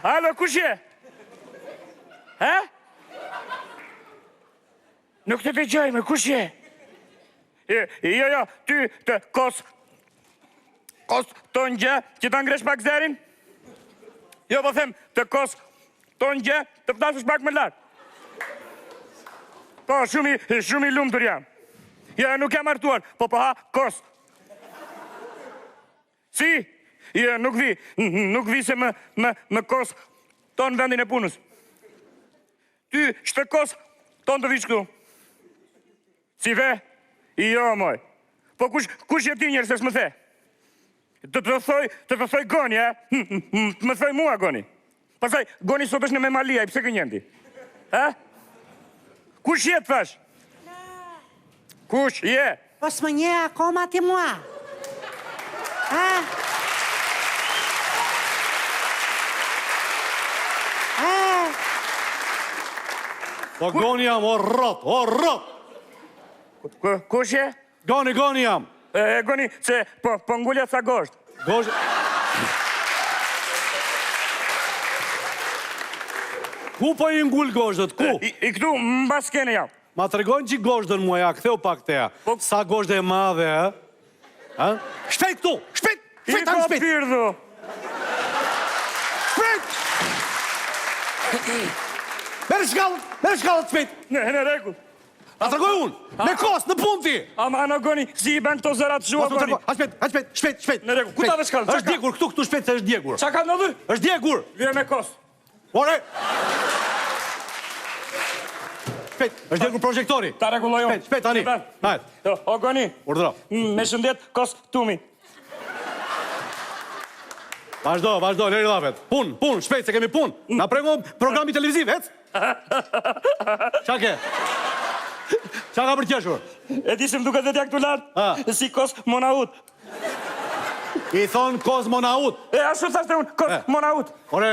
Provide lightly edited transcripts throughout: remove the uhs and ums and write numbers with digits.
Alo, kush je? Ha? Nuk të dëgjoj më, kush je? Jo, jo, ty të kos... Koston gjë, që ta ngresh pak zërin? Jo, po them, të koston gjë, të flasësh pak më lart. Po, shumë i, shumë i lumtur jam. Jo, nuk jam martuar, po po ha kos. Si? Jo, nuk vi, nuk vi se më, më, më koston vendin e punës. Ty, ç'të koston të vish këtu? Si ve? Jo, moj. Po kush, kush je ti njëherë se s'më the? Të të thoj, të të thoj Goni, e? Të më thoj mua Goni. Pastaj, Goni sot është në Memaliaj, pse gënjen ti? E? Kush je të thash? Kush je? Po s'më njeh akoma ti mua? Ha? Ha? Po Goni jam, o rrot, o rrot! Kush je? Goni, Goni jam! E, Goni, se po, po ngulja ca gozhdë. Gozhdë... Ku po i ngul gozhdët, ku? I, i këtu, mbas skene jam. Ma trego një çik gozhdën mua, ja, ktheu pak te ja. Po- Sa gozhdë e madhe, ë? Ë? Shpejt këtu, shpejt, shpejt tani I shpejt. pirdhu. Shpejt! Merr shkallët, merr shkallët shpejt. Në, në rregull. Ta tregoj unë, me kos, në punë ti. Aman o Goni, si i bën këto zërat shua Mos më Goni. trego, ha shpejt, ha shpejt, shpejt, shpejt. Në rregull, ku ta Shpejt. vë shkallën? Çka Është ka? djegur, këtu, këtu shpejt se është djegur. Ça ka ndodhur? Është djegur. Lyje me kos. Ore! Shpejt, është djegur projektori. Ta rregulloj unë. Shpejt, shpejt tani. Hajt. O Goni. Urdhëro. Me shëndet kostumi. Vazhdo, vazhdo, leri llafet. Punë, punë, shpejt se kemi punë. Na pret programi televiziv, ec. Ça ke? Ça ka për qeshur? E di se më duket vetja këtu lart, si kosmonaut. I thonë kozmonaut. E ashtu thashë unë, kosmonaut. Ore.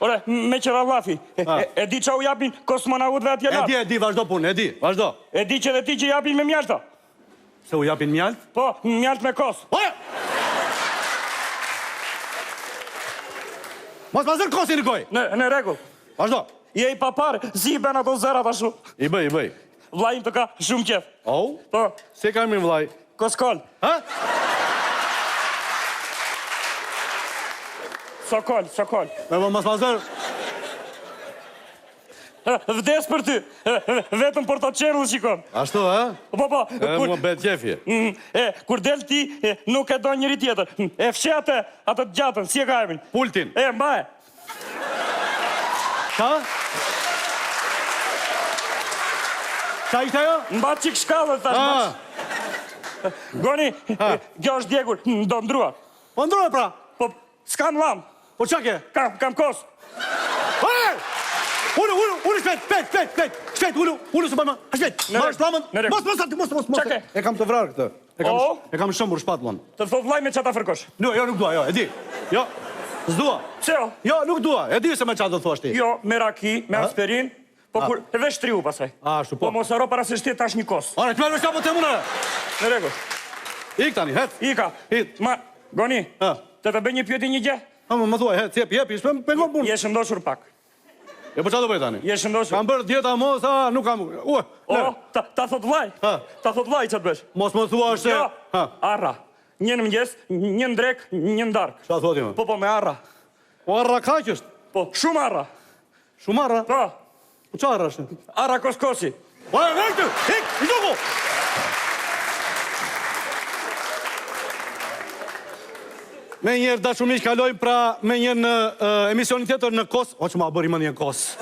Ore, meqë ra llafi. E, e di ça u japin kosmonautëve atje lart. E di, e di, vazhdo punë, e di, vazhdo. E di që dhe ti që japin me mjaltë. Se u japin mjaltë? Po, mjaltë me kos. Ore! Mos ma zër kosin në gojë! Në, në rregull. Vazhdo. Je i paparë, si i bën ato zërat ashtu. I bëj, i bëj. Vllai im të ka shumë qejf. Oh? Po. Si e ka emrin vllai? Koskol. Ha? Sokol, Sokol. Me po mos ma zër. Vdes për ty. Vetëm Porto Çerlo shikon. Ashtu, ë? Po, po. E, mua bëhet qefi. Mm, e, kur del ti, nuk e do njeri tjetër. E fsheh atë, atë të gjatën, si e ka emrin? Pultin. E, mbaje. Ça? Ça ishte ajo? Mba çik shkallët, thashë, mba. Goni, kjo është djegur, do ndërruar. Po ndërroje pra. Po, s'kam llambë. Po ça ke? Kam, kam kos. Ej! Ulu, ulu, ulu shpejt, shpejt, shpejt, shpejt, shpejt, ulu, ulu se bëjmë, shpejt, marrësh llamën, mos, mos, mos, mos, mos, Ça ke? e kam të vrarë këtë, e kam, e kam shembur shpatullën. Të thotë vllai me ça ta fërkosh. Jo, jo, nuk dua, jo, e di, jo, s'dua. Pse jo? Jo, nuk dua, e di se me ça do thuash ti. Jo, me raki, me aspirinë, Po kur, edhe shtriu pastaj. Ashtu, po. Po mos harro para se shtrihesh tash një kos. Ore, të merr vesh po them unë. Në rregull. Ik tani, hec. Ika. Ik. Ma, Goni. Ë. Të të bëj një pyetje një gjë? Ha, më thuaj, hec, jep, jep, s'më pengon punë. Je shëndoshur pak. E po çfarë do bëj tani? Je shëndoshur. Kam bërë dieta mos, a, nuk kam. Ua. O, ta ta thot vllai. Ta thot vllai çfarë bësh? Mos më thua se. Jo. Arra. Një në mëngjes, një në drekë, një në darkë. Çfarë thua ti më? Po po me arra. Po arra kaq është? Po, shumë arra. Shumë arra? Po. Po ça arra është? Arra koskosi. Po e vërtë! Ik, i duku! Menjëherë dashur miq kalojmë pra menjëherë në uh, emisionin tjetër në Kos. O që ma bëri mendjen kos.